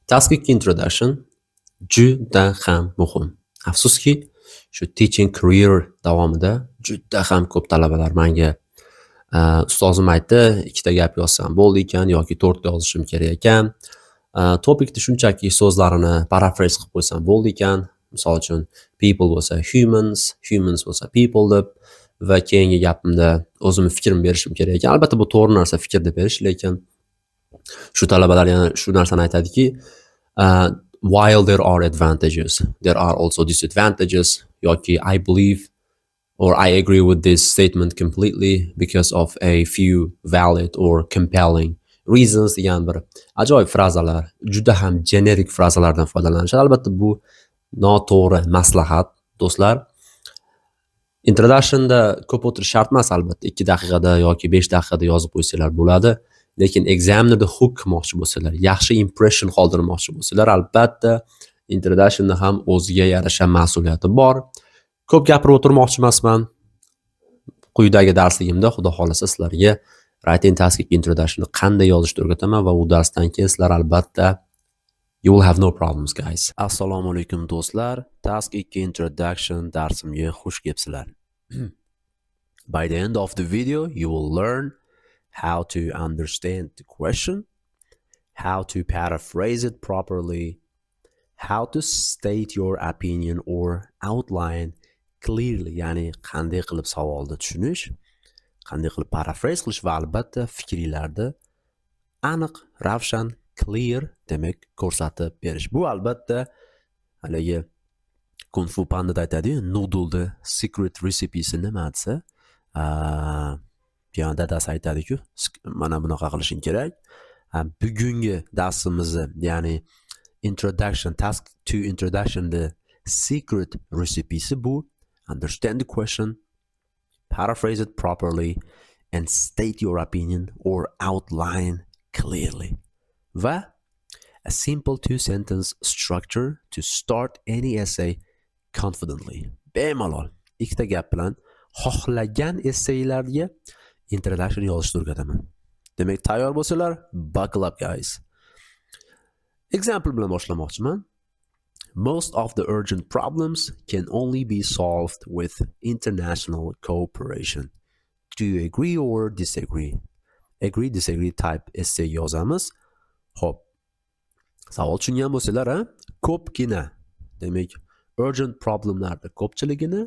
Task 2 introduction juda ham muhim. Afsuski, shu teaching career davomida juda ham ko'p talabalar menga "Ustozim aytdi, ikkita gap yozsam bo'ldi ekan yoki to'rtta yozishim kerak ekan. Topicni shunchaki so'zlarini paraphrase qilib qo'ysam bo'ldi ekan. Misol uchun, people bo'lsa humans, humans bo'lsa people deb va keyingi gapimda o'zimni fikrimni berishim kerak ekan." Albatta, bu to'g'ri narsa fikrni berish, lekin shu talabalar yana shu narsani aytadiki, "While there are advantages, there are also disadvantages" yoki "I believe or I agree with this statement completely because of a few valid or compelling reasons" degan bir ajoyib frazalar, juda ham generic frazalardan foydalanishadi. Albatta, bu noto'g'ri maslahat, do'stlar. Introductionda ko'p o'tirish shart emas, albatta, 2 daqiqada yoki 5 daqiqada yozib qo'ysanglar bo'ladi. Lekin examinerda hook qilmoqchi bo'lsalar, yaxshi impression qoldirmoqchi bo'lsalar, albatta introductionni ham o'ziga yarasha mas'uliyati bor. Ko'p gapirib o'tirmoqchi emasman. Quyidagi darsligimda, Xudo xohlasa, sizlarga writing task 2 introductionni qanday yozishni o'rgataman va u darsdan keyin sizlar, albatta, you will have no problems, guys. Assalomu alaykum, do'stlar. Task 2 introduction darsimga xush kelibsizlar. By the end of the video, you will learn how to understand the question, how to paraphrase it properly, how to state your opinion or outline clearly, ya'ni qanday qilib savolni tushunish, qanday qilib paraphrase qilish va, albatta, fikringlarni aniq, ravshan, clear, demak, ko'rsatib berish. Bu, albatta, haligi Kung Fu Pandada aytadiyu, noodleni secret recipesi nima desa, keyin dadasi aytadiku, mana bunaqa qilishing kerak. Bugungi darsimizni, ya'ni introduction, task 2 introduction, the secret recipesi bu understand the question, paraphrase it properly and state your opinion or outline clearly va a simple two sentence structure to start any essay confidently. Bemalol ikkita gap bilan xohlagan essaylarga introduction yozishni o'rgataman. Demak, tayyor bo'lsalar, buckle up, guys. Example bilan boshlamoqchiman. Most of the urgent problems can only be solved with international cooperation. Do you agree or disagree? Agree, disagree type essay yozamiz. Xo'p. Savol tushungan bo'lsanglar, a? Ko'pgina, demak, urgent problemlarni ko'pchiligini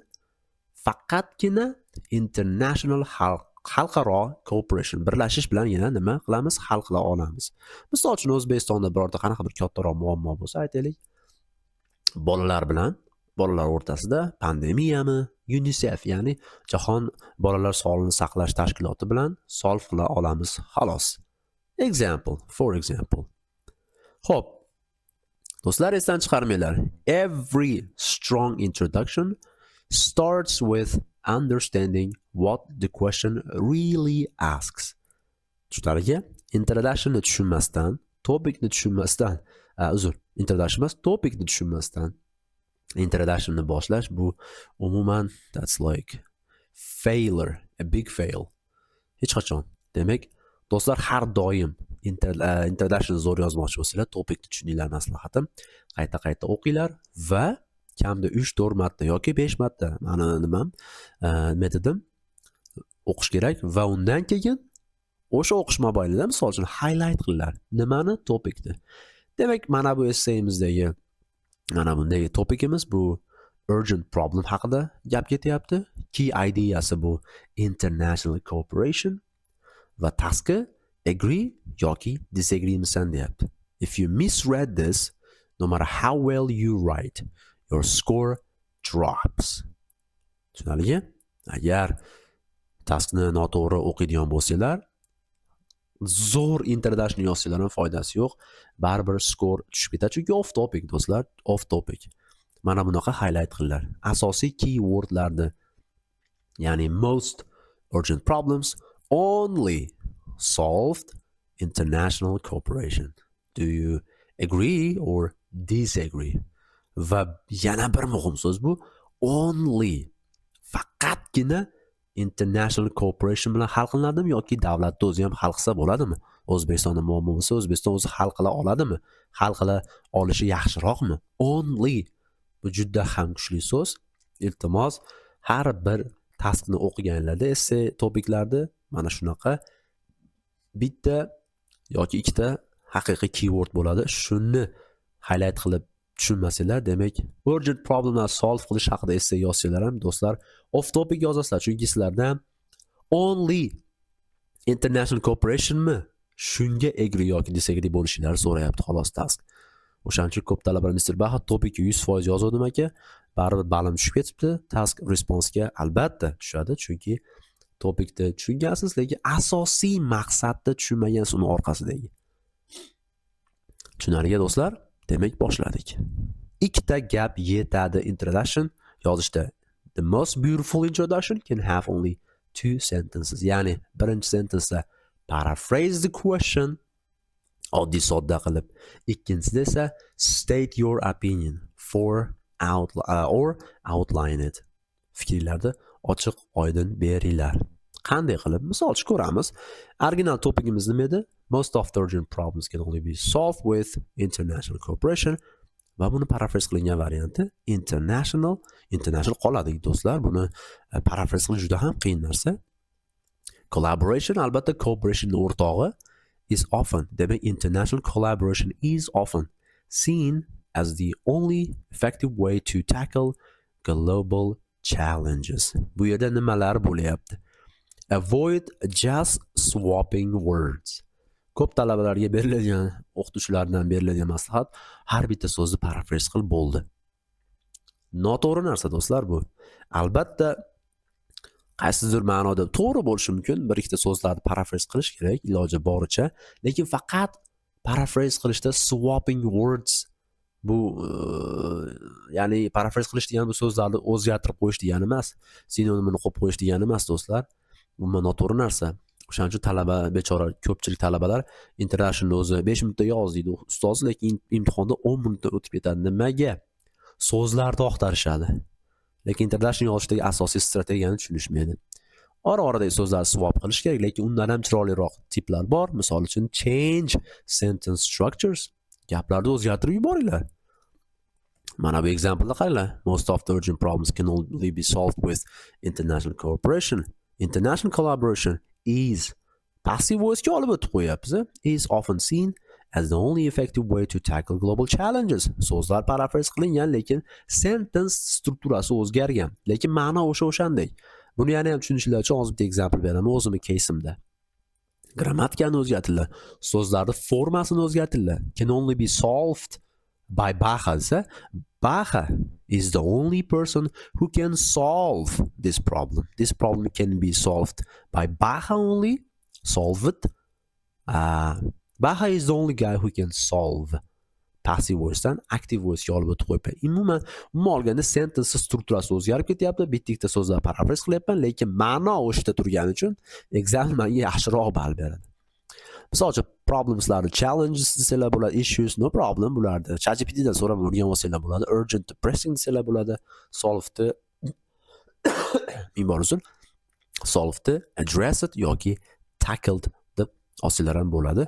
faqatgina international, xalqaro cooperation, birlashish bilangina nima qilamiz? Hal qila olamiz. Misol uchun, O'zbekistonda birorta qanaqa bir kattaroq muammo bo'lsa, aytaylik, bolalar bilan, bolalar o'rtasida pandemiyami, UNICEF, ya'ni Jahon bolalar sog'lig'ini saqlash tashkiloti bilan solve qila olamiz, xolos. Example, for example. Xo'p. Do'stlar, esdan chiqarmanglar. Every strong introduction starts with understanding what the question really asks. Tushunarlimi? Introductionni tushunmasdan, topicni tushunmasdan, uzr, introduction emas, topicni tushunmasdan introductionni boshlash bu umuman that's like failure, a big fail. Hech qachon. Demak, do'stlar, har doim introduction zo'r yozmoqchi bo'lsanglar, topicni tushuninglar, maslahatim. Qayta-qayta o'qinglar va kamida 3-4 marta yoki 5 marta, mani nimam, metodim, o'qish kerak va undan keyin o'sha o'qish mobaynida, misol uchun, highlight qilinglar. Nimani? Topicni. Demak, mana bu essayimizdagi, mana bundagi topicimiz bu urgent problem haqida gap ketyapti. Key ideasi bu international cooperation va taski agree yoki disagree misan deyapti. If you misread this, no matter how well you write, your score drops. Tushunarlimi? Agar taskni noto'g'ri o'qiydigan bo'lsanglar, zo'r introduction yozsanglar ham foydasi yo'q. Baribir score tushib ketadi, chunki off topic, do'stlar, off topic. Mana bunaqa highlight qilinglar. Asosiy keywordlarni, ya'ni most urgent problems only solved international cooperation. Do you agree or disagree? Va yana bir muhim so'z bu only. Faqatgina international cooperation bilan hal qilinadimi yoki davlatni o'zi ham hal qilsa bo'ladimi? O'zbekistonda muammo bo'lsa, O'zbekiston o'zi hal qila oladimi? Hal qila olishi yaxshiroqmi? Only bu juda ham kuchli so'z. Iltimos, har bir taskni o'qiganlarda, essay topiclarni mana shunaqa bitta yoki ikkita haqiqiy keyword bo'ladi. Shuni highlight qilib tushunmasanglar, demak, urgent problemlar solve qilish haqida essay yozsanglar ham, do'stlar, off topic yozasizlar, chunki sizlardan only international cooperationmi, shunga agree yoki disagree bo'lishinglarni so'rayapti, xolos, task. O'shaning uchun ko'p talabalar: "Mister Baha, topicga 100% yozuvdim, aka, baribir balim tushib ketibdi task responsega." Albatta tushadi, chunki topicni tushungansiz, lekin asosiy maqsadni tushunmagansiz uni orqasidagi. Tushunarli, do'stlar? Demak, boshladik. Ikkita gap yetadi introduction yozishda. The most beautiful introduction can have only two sentences. Ya'ni birinchi sentenceda paraphrase the question oddiy sodda qilib, ikkinchisida esa state your opinion for out or outline it. Fikringlarni ochiq oydin beringlar. Qanday qilib? Misol uchun ko'ramiz. Original topicimiz nima edi? Most of the urgent problems can only be solved with international cooperation. Va buni paraphrase qilingan varianti international, international qoladi, do'stlar. Buni paraphrase qilish juda ham qiyin narsa. Collaboration albatta cooperation o'rtog'i. Is often, demak, international collaboration is often seen as the only effective way to tackle global challenges. Bu yerda nimalar bo'lyapti? Avoid just swapping words. Ko'p talabalarga beriladigan, o'qituvchilardan beriladigan maslahat: har bitta so'zni paraphrase qil, bo'ldi. Noto'g'ri narsa, do'stlar, bu. Albatta, qaysidir ma'noda to'g'ri bo'lishi mumkin, bir ikkita so'zlarni paraphrase qilish kerak iloji boricha, lekin faqat paraphrase qilishda swapping words bu ya'ni paraphrase qilish degani bu so'zlarni o'zgartirib qo'yish degani emas, sinonimini qo'yib qo'yish degani emas, do'stlar. Umuman noto'g'ri narsa. O'shaning uchun talaba bechora, ko'pchilik talabalar introductionni o'zi 5 minutda yoz deydi ustoz, lekin imtihonda 10 minutda o'tib ketadi. Nimaga? So'zlarni oqtarishadi, lekin introduction yozishdagi asosiy strategiyani tushunishmaydi. Ora oradagi so'zlarni swap qilish kerak, lekin undan ham chiroyliroq tiplar bor. Misol uchun, change sentence structures, gaplarni o'zgartirib yuboringlar. Mana bu example'da qaranglar: Most of the urgent problems can only be solved with international cooperation. International collaboration is, passive voice ga olib o'tib qo'yyapmiz, is often seen as the only effective way to tackle global challenges. So'zlar paraphrase qilingan, lekin sentence strukturasi o'zgargan, lekin ma'no o'sha o'shandek. Buni yana ham tushunishlar uchun hozir bitta example beraman o'zimni caseimda. Grammatikani o'zgartirdilar, so'zlarni formasini o'zgartirdilar. Can only be solved by Baha desa, Baha is the only person who can solve this problem. This problem can be solved by Baha only. Solve it. Baha is the only guy who can solve. Passive voicedan active voicega olib o'tib qo'yibman. Umuman olganda, sentence strukturasi o'zgarib ketyapti. Bitta ikkita so'zlar paraphrase qilyapman, lekin ma'no o'sha turgani uchun exam menga yaxshiroq ball beradi. Misol uchun, problemslarni challenges desalar bo'ladi, issues, no problem bulardi. ChatGPTdan so'rab o'rganib olsanglar bo'ladi. Urgent, pressing desalar bo'ladi. Solvedni, ming bor uzr. Solvedni addressed yoki tackled deb olsanglar ham bo'ladi.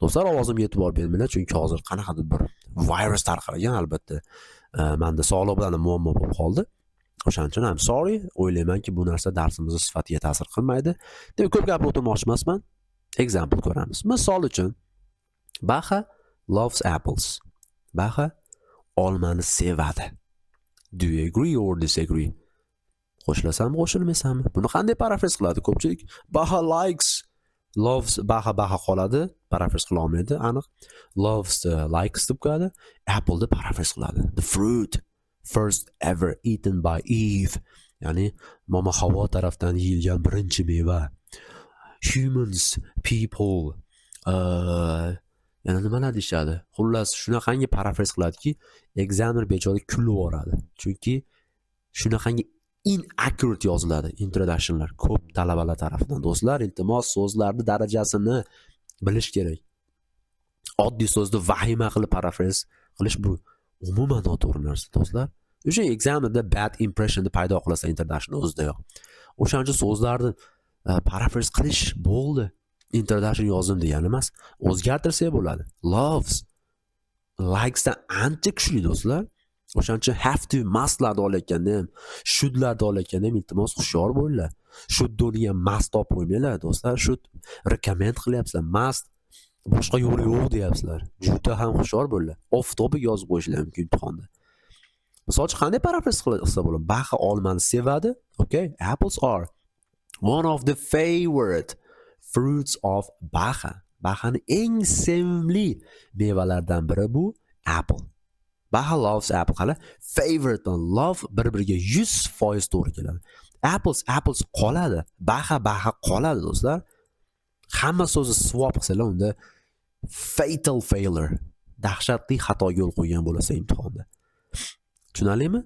Do'stlar, ovozimga e'tibor bermanglar, chunki hozir qanaqadir bir virus tarqalgan, albatta. Menda sog'liq bilan muammo bo'lib qoldi. O'shaning uchun I'm sorry. O'ylaymanki, bu narsa darsimizni sifatiga ta'sir qilmaydi. Demak, ko'p gapirib o'tirmoqchi emasman. Example ko'ramiz. Misol uchun, Baha loves apples. Baha olmani sevadi. Do you agree or disagree? Qo'shilasanmi, qo'shilmaysanmi? Buni qanday paraphrase qiladi ko'pchilik? Baha likes, loves, Baha, Baha qoladi, paraphrase qila olmaydi aniq. Loves, likes deb qo'yadi. Appleni paraphrase qiladi. The fruit first ever eaten by Eve. Ya'ni Momo Havo tarafdan yeyilgan birinchi meva. Humans, people, yana nimalar deyishadi. Xullas, shunaqangi paraphrase qiladiki, examiner bechora kulib yuboradi. Chunki shunaqangi inaccurate yoziladi introductionlar ko'p talabalar tarafidan. Do'stlar, iltimos, so'zlarni darajasini bilish kerak. Oddiy so'zni vahima qilib paraphrase qilish bu umuman noto'g'ri narsa, do'stlar. O'sha examida bad impressionni paydo qilasan introduction o'zidayoq. O'shaning uchun so'zlarni paraphrase qilish bo'ldi. Introduction yozdim degani emas, o'zgartirsak bo'ladi. Loves likesdan ancha kuchli, do'stlar. O'shaning uchun have to, mustlarni olayotganda ham, shouldlarni olayotganda ham, iltimos, hushyor bo'linglar. Should o'rniga must olib qo'ymanglar, do'stlar. Should recommend qilyapsizlar, must boshqa yo'li yo'q deyapsizlar. Juda ham hushyor bo'linglar. Off topic yozib qo'yishlar mumkin imtihonda. Misol uchun, qanday paraphrase qilsa bo'ladi? Baxa olmani sevadi. Okay, apples are one of the favorite fruits of Baxa. Baxani eng sevimli mevalardan biri bu apple. Baxa loves apple. Qala, favorite bilan love bir biriga 100% to'g'ri keladi. Apples apples qoladi, Baxa Baxa qoladi, do'stlar. Hamma so'zni swap qilsalar, unda fatal failure, dahshatli xatoga yo'l qo'ygan bo'lasan imtihonda. Tushunarlimi?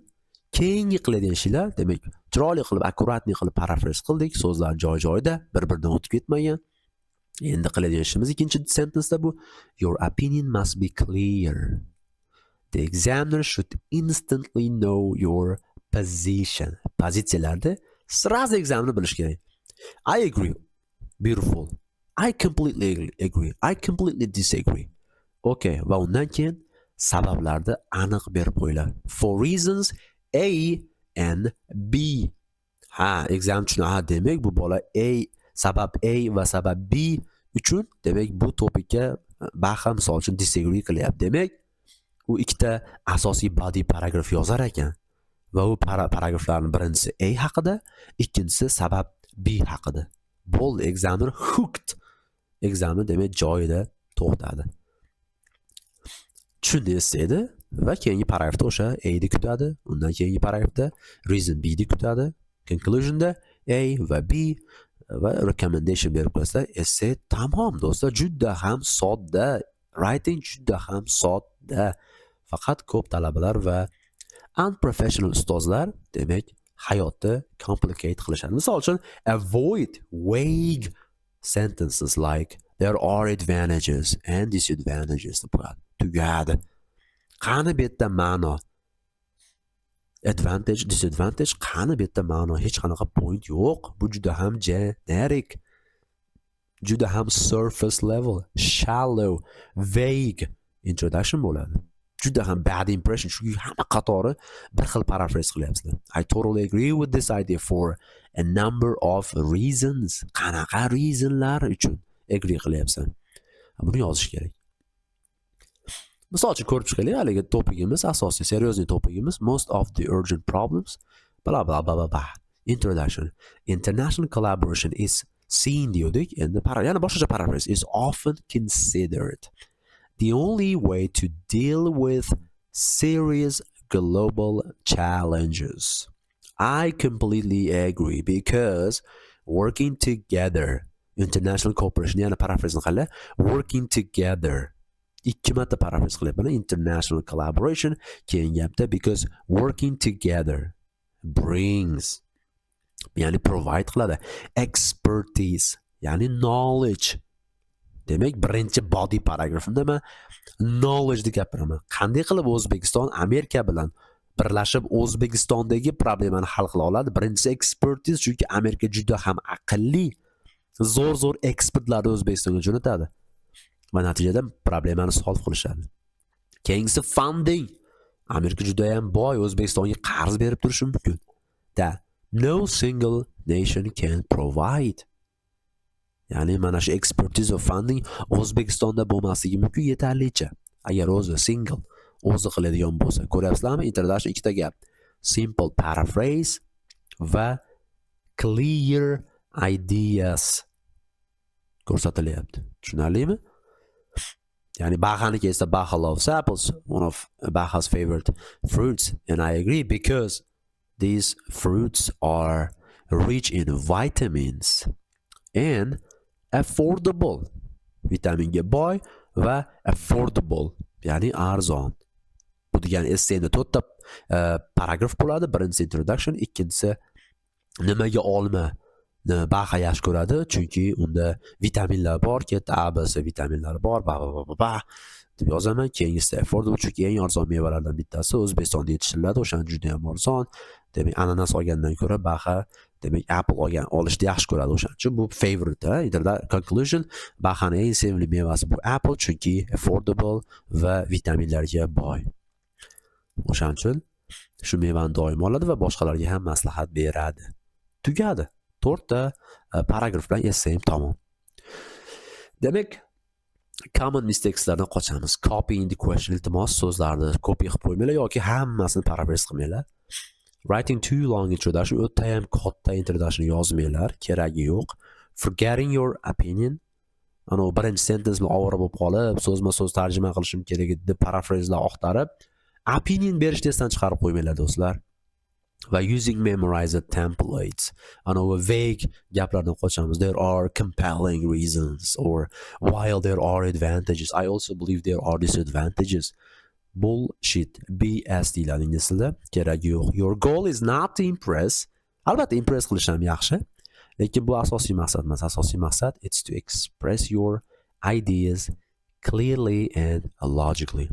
Keyingi qiladigan ishlar, demak, chiroyli qilib, аккуратный qilib paraphrase qildik, so'zlar joy joyida, bir biridan o'tib ketmagan. Endi qiladigan ishimiz ikkinchi sentenceda bu your opinion must be clear. The examiner should instantly know your position. Pozitsiyalarni сразу examiner bilish kerak. I agree. Beautiful. I completely agree. I completely disagree. Okay, va undan keyin sabablarni aniq berib qo'yinglar. For reasons A and B. Ha, exam tushuna, ha, demak, bu bola A, sabab A va sabab B uchun, demak, bu topikka Baxa, misol uchun, disagree qilyapti. Demak, u ikkita asosiy body paragraf yozar ekan va u paragraflarning birinchisi A haqida, ikkinchisi sabab B haqida. Bo'ldi, examiner hooked. Examiner, demak, joyida to'xtadi. Tushundingiz edi va keyingi paragrafda o'sha A ni kutadi, undan keyingi paragrafda reason B ni kutadi, conclusionda A va B va recommendation berib qo'ysa, essay tamom, do'stlar. Juda ham sodda. Writing juda ham sodda. Faqat ko'p talabalar va unprofessional ustozlar, demak, hayotni complicate qilishadi. Misol uchun, avoid vague sentences like "there are advantages and disadvantages" deb qo'yadi. Tugadi. Qani bu yerda ma'no? Advantage, disadvantage, qani bu yerda ma'no? Hech qanaqa point yo'q. Bu juda ham generic, juda ham surface level, shallow, vague introduction bo'ladi. Juda ham bad impression, chunki hamma qatori bir xil paraphrase qilyapsizlar. I totally agree with this idea for a number of reasons. Qanaqa reasonlar uchun agree qilyapsan? Buni yozish kerak. Misol uchun, ko'rib chiqaylik haligi topigimiz, asosiy серьезный topigimiz, most of the urgent problems, bla bla bla bla bla. Introduction. International collaboration is seen degandik. Endi yana boshqacha paraphrase: is often considered the only way to deal with serious global challenges. I completely agree because working together, international cooperation, yana paraphrase qila, working together, ikki marta paraphrase qilyapman international collaboration, keyin gapda because working together brings, ya'ni provide qiladi, expertise, ya'ni knowledge. Demak, birinchi body paragrafimda man knowledge deb gapiraman. Qanday qilib O'zbekiston Amerika bilan birlashib O'zbekistondagi problemani hal qila oladi? Birinchisi expertise, chunki Amerika juda ham aqlli, zo'r zo'r ekspertlarni O'zbekistonga jo'natadi va natijada problemani solve qilishadi. Keyingisi funding. Amerika juda ham boy, O'zbekistonga qarz berib turishi mumkin da no single nation can provide. Ya'ni mana shu expertise va funding O'zbekistonda bo'lmasligi mumkin yetarlicha, agar o'zi single o'zi qiladigan bo'lsa. Ko'ryapsizlarmi, introduction ikkita gap, simple paraphrase va clear ideas ko'rsatilyapti. Tushunarlimi? Ya'ni Baxani kelsa, Baxa loves apples, one of Baha's favorite fruits, and I agree because these fruits are rich in vitamins and affordable. Vitaminga boy va affordable, ya'ni arzon. Bu degani essayda to'rtta paragraf bo'ladi. Birinchisi introduction, ikkinchisi nimaga olma Baxa yaxshi ko'radi, chunki unda vitaminlar bor, katta A, B, C vitaminlari bor, ba ba ba ba ba deb yozaman. Keyingisi affordable, chunki eng arzon mevalardan bittasi, O'zbekistonda yetishtiriladi, o'shaning juda ham arzon. Demak, ananas olgandan ko'ra Baxa Demak, apple olgan, olishni yaxshi ko'radi, o'shaning uchun bu favorite. Conclusion: Bahani eng sevimli mevasi bu apple, chunki affordable va vitaminlarga boy. O'shaning uchun shu mevani doim oladi va boshqalarga ham maslahat beradi. Tugadi. To'rtta paragraf bilan essayim tamom. Demak, common mistakeslardan qochamiz. Copying the question: iltimos, so'zlarni copy qilib qo'ymanglar yoki hammasini paraphrase qilmanglar. Writing too long introduction: o'tayam katta introduction yozmanglar, keragi yo'q. Forgetting your opinion: anavi birinchi sentence bilan ovora bo'lib qolib, so'zma so'z tarjima qilishim kerak edi deb paraphraselar oqtarib, opinion berishni esdan chiqarib qo'ymanglar, do'stlar. Va using memorized templates: anavi vague gaplardan qochamiz. "There are compelling reasons" or "While there are advantages, I also believe there are disadvantages." Bullshit, BS deyiladi ingliz tilida, keragi yo'q. Your goal is not to impress. Albatta, impress qilish ham yaxshi, lekin bu asosiy maqsad emas. Asosiy maqsad, it's to express your ideas clearly and logically.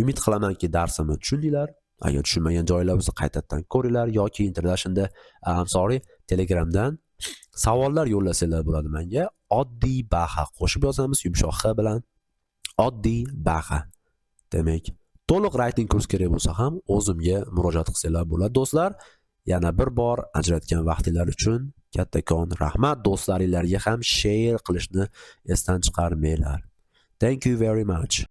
Umid qilamanki, darsimni tushundinglar. Agar tushunmagan joylar bo'lsa, qaytadan ko'ringlar yoki introductionda, I'm sorry, Telegramdan savollar yo'llasanglar bo'ladi menga. Oddiy baha, qo'shib yozamiz yumshoq x bilan, oddiy baha. Demak, to'liq writing kurs kerak bo'lsa ham, o'zimga murojaat qilsanglar bo'ladi, do'stlar. Yana bir bor ajratgan vaqtinglar uchun kattakon rahmat. Do'stlaringlarga ham share qilishni esdan chiqarmanglar. Thank you very much.